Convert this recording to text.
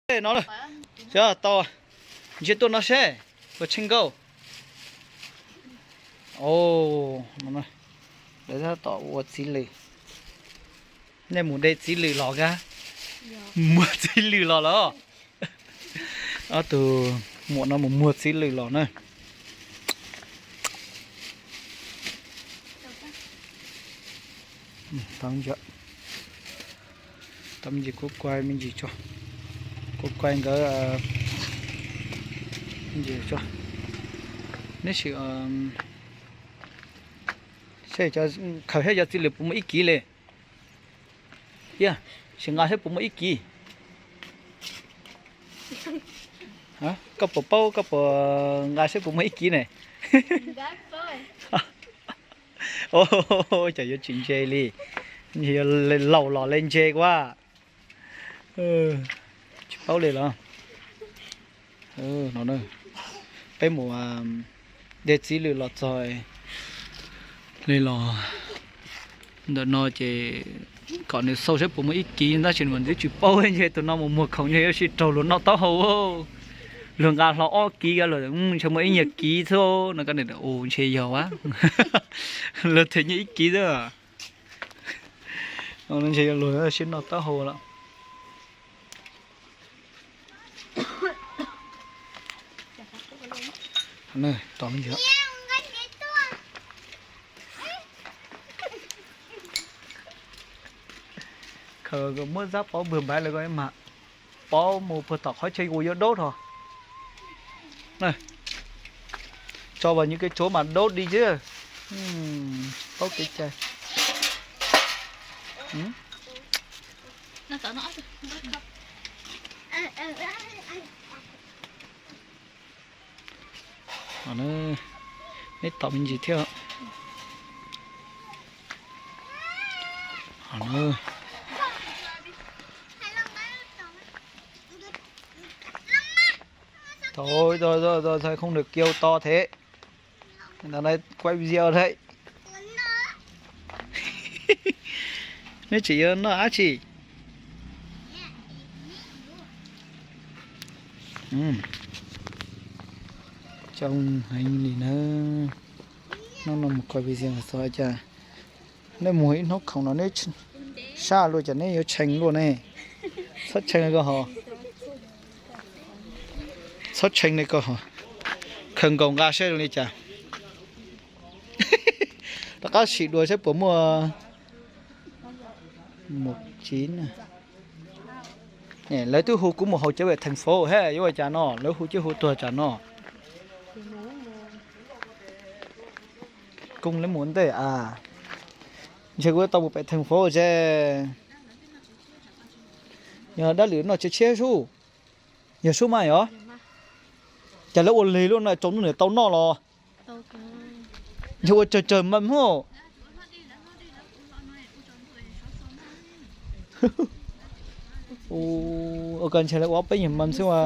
No, tau, ntsia tuaj no seb puas tsheej nkauj. Lawv tab tom ua txiv lws. Nej mus de txiv lws los kab? Muag txiv lws los lawm. Ob tug muam no mus muag txiv lws los na. Tau me ntsis, kuv kuaj me ntsis tso, kuv kuaj nkawd me ntsis tso. Neb sim, khaws saib cov txiv lws puas muaj ib kiv li. Sim nqa saib puas muaj ib kiv. Koj puas paub, koj puas nqa saib puas muaj ib kiv ne? Cas yuav tsis ntse li, laus los le ntse kuab. Tsis paub li los. Peb mus de txiv lws los txog li los ntawm no ces kom nws xauj saib puas muaj ib kiv tab sis mas twb tsis paub, ntshe tus no mus muag khoom ntshe yuav sib raug luag noj taub hau. Luag nqa hlo ob kiv, luag ntshe muaj ib nyuag kiv xwb no, ntshe yog a, luag them nyiaj ib kiv xwb. Ntshe luag sib noj taub hau lawm. Khaws muab zab pov npawg Npaiv lawv ko mas, pov mus puag tom qhov chaw uas yuav daub rho. Tso vas nyuv kev tsuav mas daub di xwb. Paub kev cai. Neb tom me ntsis thiab. Thaum, thaum không được kêu to thế. Dạo này quay video đấy. Neb tseem yuav noj dab tsi? Coob heev li na. Hnub no mus quay video xyov cas nej muag ib hnub khoom no neb sab luaj cas neb yuav tshee luaj ne. Txhob tshee ko ho, txhob tshee li ko ho. Khaws nkaus nqa saib zoo li cas. Rov qab sim dua saib puas muaj. Lawv twb hu kuv mus hauv cawv pem theem fauv he, yuav ua cas no, lawv hu cwb hu tuag tsam no. Koob lawv mus ntej a, ntshe kuv tau mus pem theem fauv tse. Yog dab lwm noj tshiab tshiab sub, yog sub mas yog. Cas lawv ua lig luaj no, tsaus ntuj niam tau noj los. Ntshe ua tsawg tsawg mas hos. Ua ko ntshe lawv ua ob peb nyuag mas xwb as.